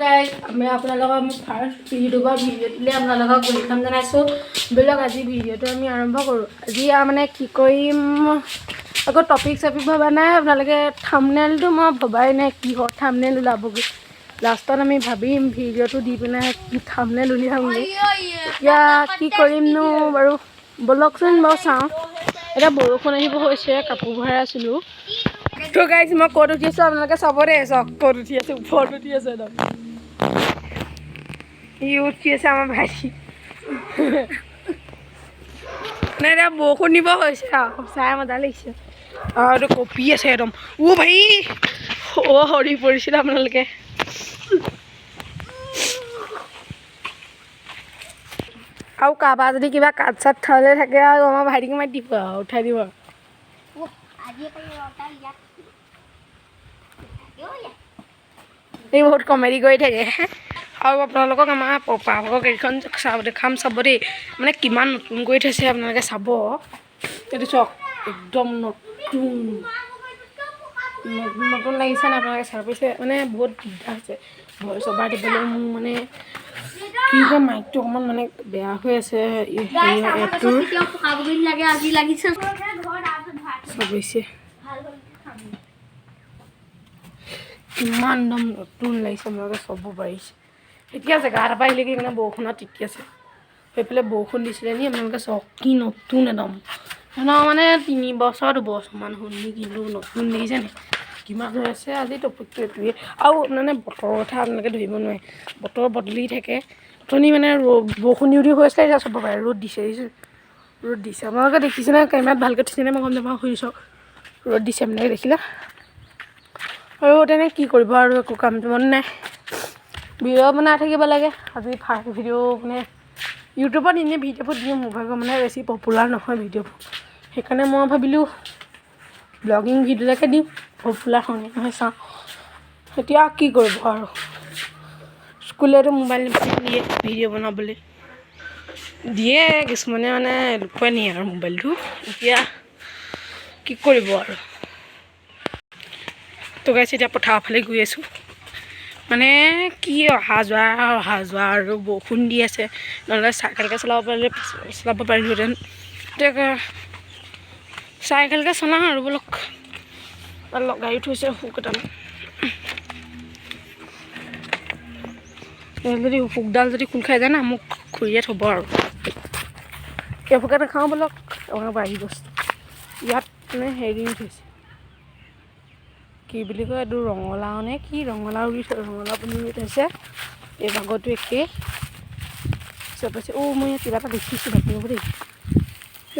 Guys, আমি আপোনালোকৰ মোৰ ফাৰ্ষ্ট ইউটিউবৰ ভিডিঅ'টোলৈ আপোনালোকক welcome জনাইছোঁ। ব'লক, আজি ভিডিঅ'টো আমি আৰম্ভ কৰোঁ। আজি আৰু মানে কি কৰিম, আকৌ টপিক চপিক ভবা নাই। আপোনালোকে থামনেলটো মই ভবাই নাই, কি হয় থামনেল ওলাবগৈ। লাষ্টত আমি ভাবিম ভিডিঅ'টো দি পেলাই কি থামনেল উলিয়ামগৈ। এতিয়া কি কৰিমনো বাৰু, ব'লকচোন বাৰু চাওঁ। এতিয়া বৰষুণ আহিব হৈছে, কাপোৰ ভৰাই আছিলোঁ। তো গাইজ, মই ক'ত উঠি আছোঁ আপোনালোকে চাব দেই। চাওক ক'ত উঠি আছোঁ, ওপৰত উঠি আছোঁ একদম। ই উঠি আছে আমাৰ ভাইটি। মানে এতিয়া বৰষুণ দিব হৈছে আৰু চাই মজা লাগিছে। আৰু এইটো কঁপি আছে একদম। অ' ভাই, অ' সৰি পৰিছিলে আপোনালোকে। আৰু কাৰোবাৰ যদি কিবা কাঠ চাত খাবলৈ থাকে আৰু আমাৰ ভাইটিক মাতি দিব আৰু উঠাই দিব আৰু। এই বহুত কমেডি কৰি থাকে। আৰু আপোনালোকক আমাৰ পপাভাগৰ গাড়ীখন চাব দেখাম, চাব দেই। মানে কিমান নতুন কৰি থৈছে আপোনালোকে চাব। এইটো চাওক, একদম নতুন নতুন নতুন লাগিছে নাই আপোনালোকে চাব পাৰিছে। মানে বহুত দিগদাৰ হৈছে ভইচ অভাৰ দিবলৈ মোৰ। মানে কি কয়, মাইকটো অকণমান মানে বেয়া হৈ আছে হেৰি এপটোৰ। লাগে আজি লাগিছে। চাব, কিমান একদম নতুন লাগিছে, আপোনালোকে চাব পাৰিছে। এতিয়া জেগা এটাৰ পৰা আহিলেগৈ, মানে বৰষুণত তিতি আছে। সেইফালে বৰষুণ দিছিলে নি, আপোনালোকে চাওক কি নতুন একদম। মানে 3 বছৰ 2 বছৰমান হ'ল নি, কিন্তু নতুন দেখিছে নি কিমান হৈ আছে। আজি টপিকটো এইটোৱে। আৰু মানে বতৰৰ কথা আপোনালোকে ধৰিব নোৱাৰে, বতৰ বদলি থাকে। অথনি মানে বৰষুণ দিওঁ দিওঁ হৈ আছিলে, এতিয়া চাব পাৰে ৰ'দ দিছে। দেখিছে, ৰ'দ দিছে। আপোনালোকে দেখিছেনে কেমেৰাত ভালকৈ উঠিছেনে মই গম নাপাওঁ। শুই চাওক, ৰ'দ দিছে, আপোনালোকে দেখিলে। আৰু তেনে কি কৰিব আৰু, একো কাম বন নাই, ভিডিঅ' বনাই থাকিব লাগে। আজি ফাৰ্ষ্ট ভিডিঅ', মানে ইউটিউবত এনেই ভিডিঅ'বোৰ দিওঁ, মোৰ ভাগৰ মানে বেছি পপুলাৰ নহয় ভিডিঅ'বোৰ। সেইকাৰণে মই ভাবিলোঁ ব্লগিং ভিডিঅ'কে দিওঁ, পপুলাৰ হয়নে নহয় চাওঁ। এতিয়া কি কৰিব আৰু, স্কুলেতো মোবাইল নিদিয়ে ভিডিঅ' বনাবলৈ, দিয়ে কিছুমানে, মানে লুকুৱাই নিয়ে আৰু মোবাইলটো। এতিয়া কি কৰিব আৰু। তো গাইজ, এতিয়া পথাৰৰ ফালে গৈ আছোঁ। মানে কি অহা যোৱা অহা যোৱা আৰু বৰষুণ দি আছে, নহ'লে চাইকেলকে চলাব পাৰিলে চলাব পাৰিলোহেঁতেন। এতিয়া চাইকেলকে চলাওঁ আৰু। ব'লক, লগাই থৈছে হুক এডাল। যদি হুকডাল যদি খোল খাই যায় না, মোক খুৰীয়ে থ'ব আৰু। এইবোৰকে নাখাওঁ। ব'লক, আমাৰ বাৰী বস্তু ইয়াত মানে হেৰি থৈছে, কি বুলি কয় এইটো, ৰঙালাও নে কি, ৰঙালাও ৰুই থৈ, ৰঙালাও পুলি ৰুই থৈছে। এই ভাগতো একেই চব আছে। অ', মই ইয়াত কিবা এটা দেখিছোঁ, বাকী দেই,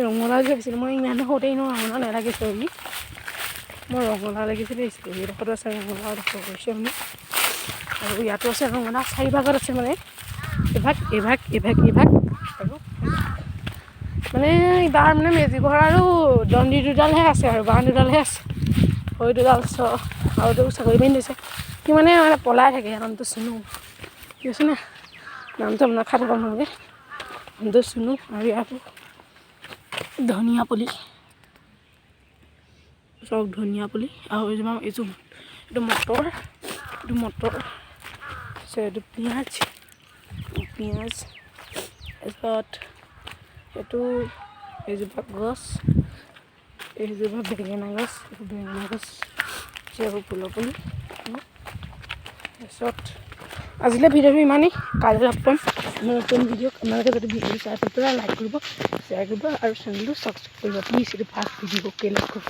ৰঙালাও যে ভাবিছিলোঁ মই। ইমান সৰুতে এনেও ৰঙালাও নালাগিছে বুলি, মই ৰঙালাও লাগিছিলে দেখিছিলোঁ। এইডোখৰতো আছে ৰঙালাও ডোখৰ কৰিছে মানে। আৰু ইয়াতো আছে ৰঙালাও, চাৰিভাগত আছে। মানে এভাগ, এভাগ, এভাগ, এভাগ আৰু মানে এইবাৰ মানে মেজি ঘৰ আৰু দণ্ডি দুডালহে আছে আৰু বাঁহ দুডালহে আছে। সৰু দুডাল চ আৰু এইটো ছাগলী বান্ধি থৈছে। সি মানে মানে পলাই থাকে। নামটো চুনু। কি কৈছে নে নামটো, আপোনাক খাই থাকক আপোনালোকে। নামটো চুনু। আৰু ইয়াতো ধনিয়া পুলি চাওক, ধনিয়া পুলি। আৰু এইজোপা, এইটো এইটো মটৰ, এইটো মটৰ তাৰপিছত এইটো পিঁয়াজ, পিঁয়াজ। তাৰপিছত এইটো এইজোপা গছ, এইজোপা বেঙেনা গছ, এইটো বেঙেনা গছ, এইবোৰ ফুলৰ পুলি। তাৰপিছত আজিলৈ ভিডিঅ'টো ইমানেই। কাইলৈ লগ পাম নতুন ভিডিঅ'। আপোনালোকে যদি ভিডিঅ'টো চাই ভাল পালে লাইক কৰিব, শ্বেয়াৰ কৰিব আৰু চেনেলটো ছাবস্ক্ৰাইব কৰিব প্লিজ। এইটো ফাৰ্ষ্ট ভিডিঅ', অ'কে, লাইক কৰিব।